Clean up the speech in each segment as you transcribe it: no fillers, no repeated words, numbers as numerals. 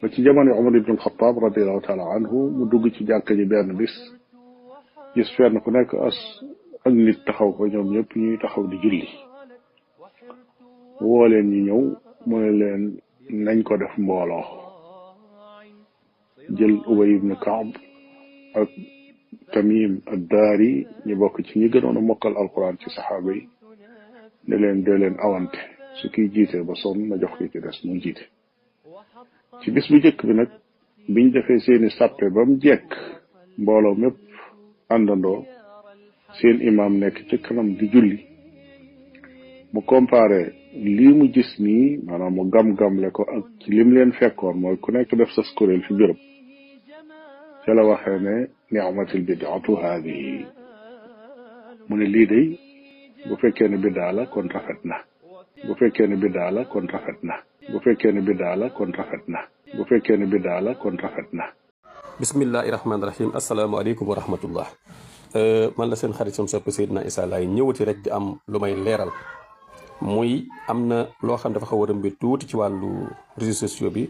ba ci jamono Umar ibn al-Khattab radiyallahu taala anhu mu dugg ci jàkka ji benn bis gis fenn ku nekk ak nit taxaw ko ñoom ñëpp ñuy taxaw di julli woo leen ñu ñëw mu ne leen nañ ko def mbooloo jël Ubay ibn Kaab ak Tamim ad-Dari ñu bokk ci ñi gënoon a mokkal alquran ci saxaaba yi ne leen dee leen awante su kiy jiite ba sonn na jox ki ci des mu jiite ci bis bu njëkk bi nag biñ defee seeni sàppe ba mu jekk mbooloo mépp àndandoo seen imam nekk ci kanam di julli mu comparé lii mu gis nii maanaam mu gam-gamle ko ak ci lim leen fekkoon mooy ku nekk def sa kuréel fi béréb ca la waxee ne ni'matil bid'atu haadihi mu ne lii day bu fekkee ne biddaa la kon rafet na bu fekkee ne biddaa la kon rafet na bu fekkee ne biddaa la kon rafet na bu fekkee ne biddaa la kon rafet na bismillahi rahmaani rahim asalaamaaleykum wa rahmatullah man la seen xarit sam sopp Seydina Issa Laye ñëwati rek di am lu may leeral muy am na loo xam dafa xaw a rëmbe tuuti ci wàllu réseaux sociaux bi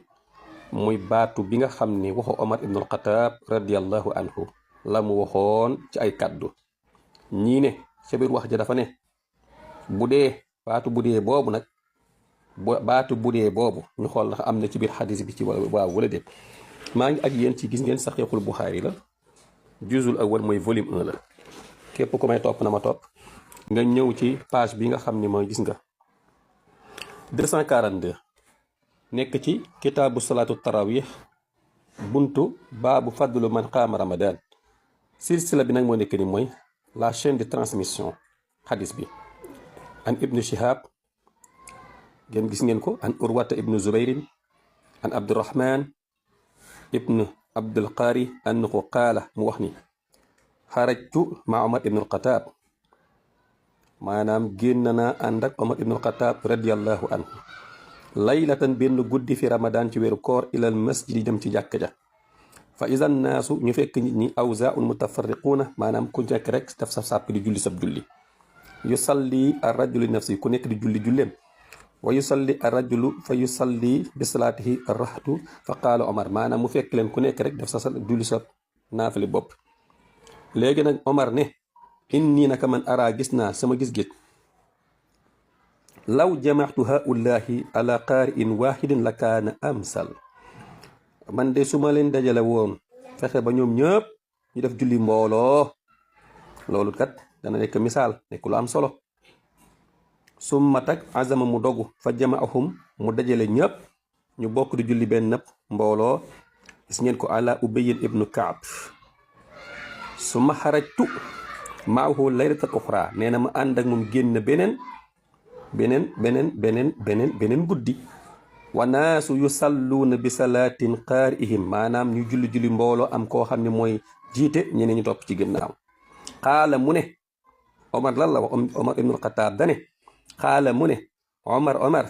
muy baatu bi nga xam ni waxu Omar ibn al-Khattab radiyallahu anhu la mu waxoon ci ay kaddu ñii ne ca biir wax ja dafa ne bu dee baatu bu dee boobu nag baatu bu dee boobu ñu xool ndax am na ci biir xadis bi ci waaw wala déet maa ngi ak yéen ci gis ngeen saxiixul Buxaari la juzul awwal mooy volume 1 la képp ku may topp na ma topp nga ñëw ci page bi nga xam ni mooy gis nga 242 nekk ci kitaabu salaatu tarawih buntu baabu fadlu man qaama ramadan silsila bi nag moo nekk ni mooy la chaîne de transmission xadis bi an ibnu shihab ngeen gis ngeen ko an urwata ibnu zubayrin an abdurahman ibnu abdul qaari annahu qaala mu wax ni xarajtu ma Omar ibnu al-Khattab maanaam génn naa ànd ak Omar ibnu al-Khattab radiyallahu anhu laylatan benn guddi fi ramadan ci weeru koor ilal masjidi jëm ci jàkka ja fa iza naasu ñu fekk nit ñi awzaa'un mutafarriquuna maanaam ku nekk rek daf sa sàpp di julli sab julli yusalli ar-rajulu li nafsi ku nekk di julli julleem wa yusalli ar-rajulu fa yusalli bi salaatihi ar-rahtu fa qaala Omar maanaam mu fekk leen ku nekk rek daf sa julli sa naafali bopp léegi nag Omar ne inni naka man araa gis naa sama gis-gis law jamaxtu haulahi ala qaari'in wahidin la kaana amsal man de su ma leen dajale woon fexe ba ñoom ñëpp ñu def julli mbooloo loolu kat dana nekk misaal nekk lu am solo summa tak azama mu dogu fa jamaahum mu dajale ñëpp ñu bokk di julli benn nëpp mbooloo gis ngeen ko ala ubayyin ibnu kaab summa xarajtu maahu laylatal uxra nee na ma ànd ak moom génn beneen guddi wa naasu yusalluuna bi salaatin qaari'ihim maanaam ñu julli mbooloo am koo xam ne mooy jiite ñeneen ñu topp ci ginnaaw xaala mu ne Omar lan la wax Omar ibnul Xataab dane xaala mu ne Omar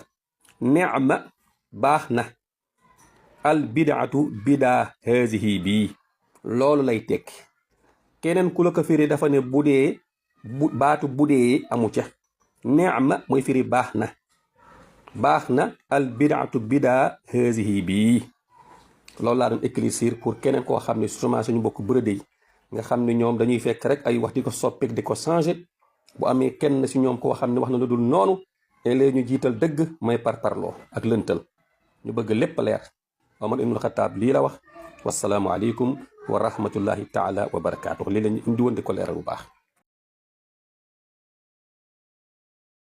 neema baax na al bidaatu bidaa haasihi bii loolu lay tekki keneen ku la ko firi dafa ne bu dee baatu bu dee amu ca neema mooy firi baax na al bidaatu bidaa haasihi bii loolu laa doon éclaircir pour keneen koo xam ne sûrement suñu bokk bërëde yi nga xam ne ñoom dañuy fekk rek ay wax di ko soppeek di ko changer bu amee kenn si ñoom koo xam ne wax na lu dul noonu et léegi ñu jiital dëgg may parparloo ak lëntal ñu bëgg lépp leer Omar ibnul Xataab lii la wax wasalaamu aleykum wa rahmatullahi taala wa barakaatu lii la ñu indi woon di ko leeral bu baax